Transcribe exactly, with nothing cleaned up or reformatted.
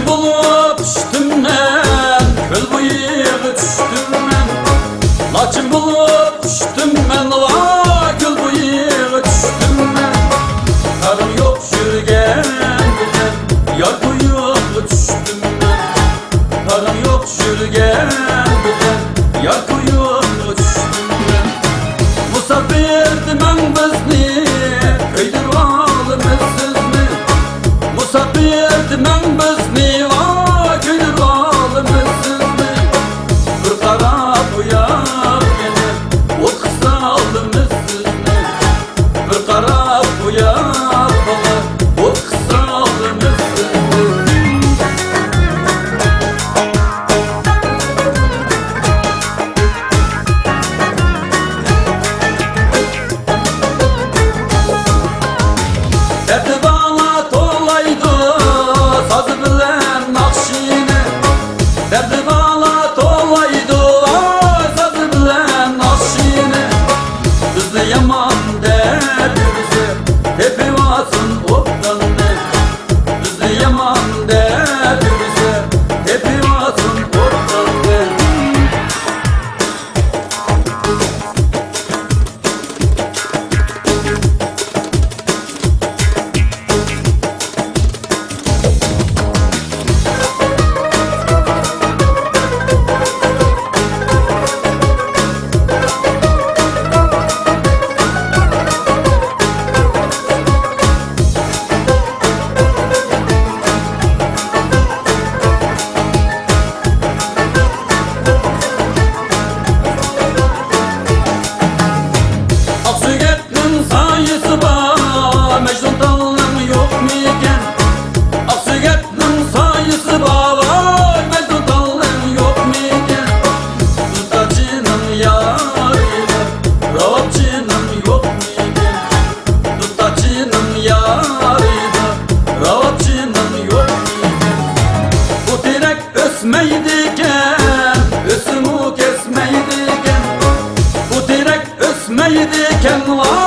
بولۇپ چۈشتۈم مەن، كۆل بويىغا چۈشتۈم مەن. لاچىن بولۇپ چۈشتۈم مەن، ۋاي، كۆل بويىغا چۈشتۈم مەن. قارىڭ يوق يۈرگەن بىلەن يار قويۇققا چۈشتۈم مەن. قارىڭ يوق يۈرگەن بىلەن يار قويۇققا چۈشتۈم مەن. مۇساپىر دېمەڭ بىزنى، كۆيدۈرۈۋالىمىز سىزنى. مۇساپىر دېمەڭ بىزنى، ۋاي، كۆيدۈرۈۋالىمىز سىزنى. بىر قاراپ ئۇياق يېنىپ، ئوتقا سالىمىز سىزنى. بىر قاراپ ئۇياق يېنىپ، ئوتقا سالىمىز سىزنى. دەردى بارلار توۋلايدۇ ساز بىلەن ناخشىنى. دەردى بارلار توۋلايدۇ ساز بىلەن ناخشىنى. بىزنى يامان دەپ يۈرسە، تېپىۋالسۇن ئوبداننى. بىزنى يامان دەپ يۈرسە، تېپىۋالسۇن ئوبداننى. ئاقسۆگەتنىڭ سايىسى بار، مەجنۇنتالنىڭ يوقمىكەن؟ ئاقسۆگەتنىڭ سايىسى بار، ۋاي، مەجنۇنتالنىڭ يوقمىكەن؟ دۇتارچىنىڭ يارى بار، راۋابچىنىڭ يوقمىكەن؟ دۇتارچىنىڭ يارى بار، راۋابچىنىڭ يوقمىكەن؟ بۇ تېرەك ئۆسمەيدىكەن، ئۆسسىمۇ كەسمەيدىكەن. بۇ تېرەك ئۆسمەيدىكەن، ۋاي،